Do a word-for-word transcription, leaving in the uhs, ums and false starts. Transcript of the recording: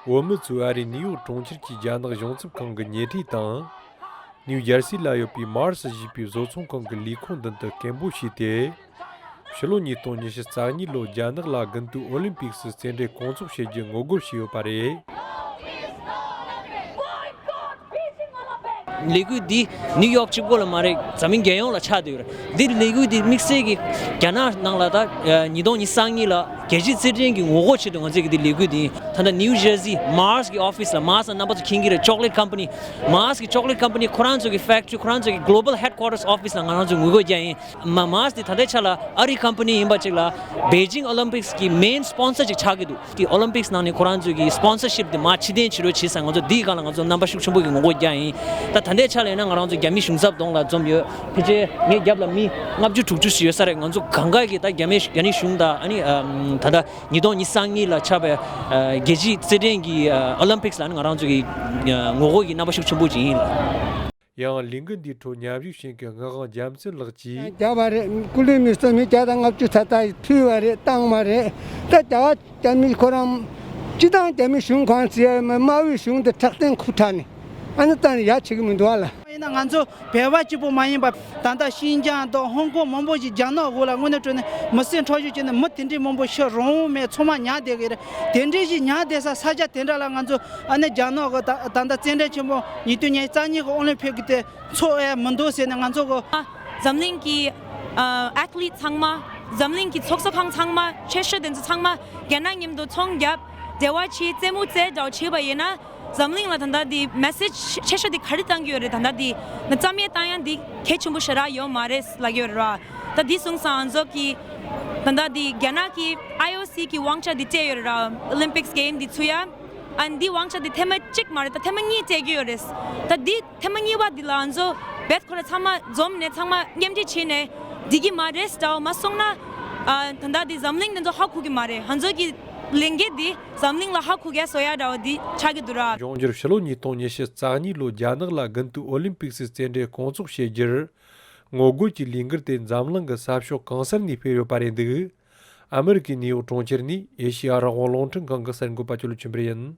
བོད་མི་ཚོས་ཨ་རིའི་ནིའུ་ཡོག་གྲོང་ཁྱེར་གྱི་རྒྱ་ནག་གཞུང་ཚབ་ཁང་གི་ཉེ་འཁྲིས་དང་། ནིའུ་ཇར་སི་ལ་ཡོད་པའི་མཱར་སི་ཞེས་པའི་བཟོ་ཚོང་ཁང་གི་ལས་ཁུངས་མདུན་དུ་སྐད་འབོད་བྱས་ཏེ། ཕྱི་ལོ་ཉིས་སྟོང་ཉི་ཤུ་རྩ་གཉིས་ལོ་རྒྱ་ནག་ལ་དགུན་དུས་ཨོ་ལིམ་པིག་སི་རྩེད་འགྲན་སྐོང་ཚོགས་བྱེད་རྒྱུ་ངོ་རྒོལ་བྱས་ཡོད་པ་རེད། ལས་འགུལ་འདི་ནིའུ་ཡོག་གཅིག་པོ་ལ་མ་རེད། འཛམ་གླིང་རྒྱལ་ཡོངས་ལ་ཆགས་བསྡད་ཡོད་རེད། འདི་ལས་འགུལ་འདི་དམིགས་བསལ་གྱིས་རྒྱ་ནག་ནང་ལ་ད་ཉིས་སྟོང་ཉི་ཤུ་རྩ་གཉིས་ལ་རྒྱལ་སྤྱིའི་རྩེད་འགྲན་གྱི་ངོ་རྒོལ་ཆེད་དུ་ང་ཚོས་ཀྱི་འདི་ལས་འགུལ་འདི་ཡིན། ད་ལྟ་ནིའུ་ཇར་སི་མཱར་སི་གི་ཨོ་ཕི་སི་ལ། མཱར་སི་ལ་རྣམ་པ་ཚོ་མཁྱེན་གྱི་རེད། ཅོག་ལེ་ཊི་ཀམ་པ་ནི། མཱར་སི་གི་ཅོག་ལེ་ཊི་ཀམ་པ་ནི་ཁོ་རང་ཚོ་གི་ཕེག་ཊི་རི། ཁོ་རང་ཚོ་གི་གྷོ་ལོ་བལ་ཧེཌ་ཀོ་ཊར་སི་ཨོ་ཕི་སི་ལ་ང་རང་ཚོས་ངོ་རྒོལ་རྒྱག་ཡིན། མ་མཱར་སི་དེ་ད་ལྟའི་ཆ་ལ་ཨ་རིའི་ཀམ་པ་ནི་ཡིན་པ་ཅིག་ལ་པེ་ཅིང་ཨོ་ལིམ་པིག་སི་གི་མེན་སི་པོན་སར་ཅིག་ཆགས་ཀྱི་འདུག་དེ་ཨོ་ལིམ་པིག་སི་ནང་ནས་ཁོ་རང་ཚོའི་གི་སི་པོན་སར་ཤིབ་དེ་མར་ཕྱིར་འཐེན་བྱེད་རོགས་བྱེད་ཟེར་ང་ཚོ་དེའི་སྒང་ལ་ང་ཚོ་རྣམ་པ་ཤུགས་ཆེན་པོ་གིས་ངོ་རྒོལ་རྒྱག་ཡིན། ད་ད་ལྟའི་ཆ་ལ་ཡིན་ན་ང་རང་ཚོ་རྒྱ་མི་གཞུང་ཚབ་གདོང་ལ་འཛོམས་ཡོད། ཕལ་ཆེར་ངའི་རྒྱབ་ལ་མི་ལྔ་བཅུ་དྲུག་ཅུ་ཞིག་ཡོད་ས་རེད། ང་ཚོ་གང་ག་གིས་ད་རྒྱ་མི་རྒྱ་ནག་གཞུང་དང་ཨ་ནི་ད་ལྟ་ཉིས་སྟོང་ཉི་ཤུ་རྩ་གཉིས་ལ་ཆགས་པའི་རྒྱལ་སྤྱིའི་རྩེད་འགྲན་གྱི་ཨོ་ལིམ་པིག་སི་ལ་ནི་ང་རང་ཚོ་གི་ངོ་རྒོལ་གྱི་རྣམ་པ་ཤུགས་ཆེན་པོ་ཅིག་ཡིན། ཡང་ལས་འགུལ་འདིའི་ཁྲོད་མཉམ་ཞུགས་བྱེད་མཁན་ངག་དབང་རྒྱལ་མཚན་ལགས་ཀྱིས། བརྒྱབ་པ་རེད། སྐུ་ལུས་མི་གསོད་མི་བརྒྱ་དང་ལྔ་བཅུ་ཙམ་ཕུལ་བ་རེད། བཏང་བ་རེད། ད་རྒྱ་གར་རྒྱ་མི་ཁོ་རང་སྤྱི་བཏང་རྒྱ་མི་གཞུང་གང་བྱས་དམར་པོའི་གཞུང་དེ་དྲག་བརྟན་ཁུ་ཁྲག་ནས་ཨ་ནི་བཏང་ནས་ཡ་བྱེད་ཀྱི་མི་འདུག་ཨ་ལ། ཡིན་ན་ང་ཚོ་བོད་པ་གཅིག་པོ་མ་ཡིན་པ། ད་ལྟ་ཤིན་ཅང་དང་ཧོང་ཀོང་མང་པོ་ཞིག་རྒྱ་ནག་འོག་ལ་དངོས་གནས་དྲང་གནས་མི་སེར་འཕྲོག་བཤེར་བྱས་ནས་མི་དེ་འདྲའི་མང་པོ་ཤི་རོང་མེད་ཚང་མ་ཉར་བསྡད་ཀྱི་རེད། དེ་འདྲའི་ཞིག་ཉར་བསྡད་ས་ས་ཆ་དེ་འདྲ་ལ་ང་ཚོ་ཨ་ནི་རྒྱ་ནག་གི་ད་ད་ལྟ་རྩེད་འགྲན་ཆེན་པོ་ཉིས་སྟོང་ཉི་ཤུ་རྩ་གཉིས་ཀྱི་ཨོ་ལིམ་ཕིག་གི་དེ་འཚོགས་ཡ་མི་འདུག་ཟེར་ནས་ང་ཚོ་གི་འཛམ་གླིང་གི་ཨ་ཨེ་ཐི་ལིཊ་ཚང་མ། འཛམ་གླིང་གི་ཚོགས་གཙོ་ཁང་ཚང་མ། ཆེ་ཤོས་དེ་ཚོ་ཚང་མ་རྒྱ་ནག་མཉམ་དུ་ཚོང་རྒྱབ། འབྲེལ་བ་བྱེད། རྩེད་མོ་རྩེ་འདྲ་བོ་བྱེད་པ་ཡིན་ན། འཛམ་གླིང་ལ་ད་ལྟ་འདི་མེ་སེ་ཇི་ཆེ་ཤོས་འདི་ག་རེ་བཏང་གི་ཡོད་རེད། ད་ལྟ་འདི་ནི་རྩ་མེད་བཏང་ཡ་འདི་གལ་ཆེན་པོ་ཞེ་དྲག་ཡོད་མ་རེད་ལབ་ཀྱི་ཡོད་རེད་ར། ད་འདི་སོང་ཙང་ང་ཚོ་གི་ད་ལྟ་འདི་རྒྱ་ནག་གི་ཨའི་ཨོ་སི་གི་དབང་ཆ་འདི་སྤྲད་ཡོད་རེད་ར། ཨོ་ལིམ་པིག་སི་གེམ་འདི་ཚུགས་ཡ། ཨ་འདི་དབང་ཆ་འདི་ཐེངས་མ་གཅིག་མ་རེད། ད་ཐེངས་མ་གཉིས་སྤྲད་ཀྱི་ཡོད་རེད། ད་འདི་ཐེངས་མ་གཉིས་པ་འདི་ལ་ང་ཚོ་བེད་ཁོ་ར་ཚང་མ་འཛོམས་ནས་ཚང་མ་མཉམ་འབྲེལ་བྱས་ནས་འགྲིག་གི་མ་རེད་འདྲ་བོ་མ་སོང་ན། ཨ་ད་ལྟ་འདི་འཛམ་གླིང་འདི་ཚོ་ཧ་གོ་གི་མ་རེད། ང་ཚོ་གི་ལས་འགུལ་འདི་འཛམ་གླིང་ལ་ཧ་གོ་ག་བཟོ་ཡ་འདྲ་བོ་འདི་ཆགས་ཀྱི་འདུག་ར། འབྱུང་འགྱུར་ཕྱི་ལོ་ཉིས་སྟོང་ཉི་ཤུ་རྩ་གཉིས་ལོ་རྒྱ་ནག་ལ་དགུན་དུས་ཨོ་ལིམ་པིག་སི་རྩེད་འགྲན་སྐོང་ཚོགས་བྱེད་རྒྱུར། ངོ་རྒོལ་གྱི་ལས་འགུལ་དེ་འཛམ་གླིང་གི་ས་ཕྱོགས་གང་སར་ནས་སྤེལ་ཡོད་པ་རེད་འདུག་ཨ་མེ་རི་ཀའི་ནིའུ་ཡོག་གྲོང་ཁྱེར་ནས་ཨེ་ཤེ་ཡ་རང་དབང་རླུང་འཕྲིན་ཁང་གི་གསར་འགོད་པ་ཅོ་ལུ་ཆོས་འཕེལ་ཡིན།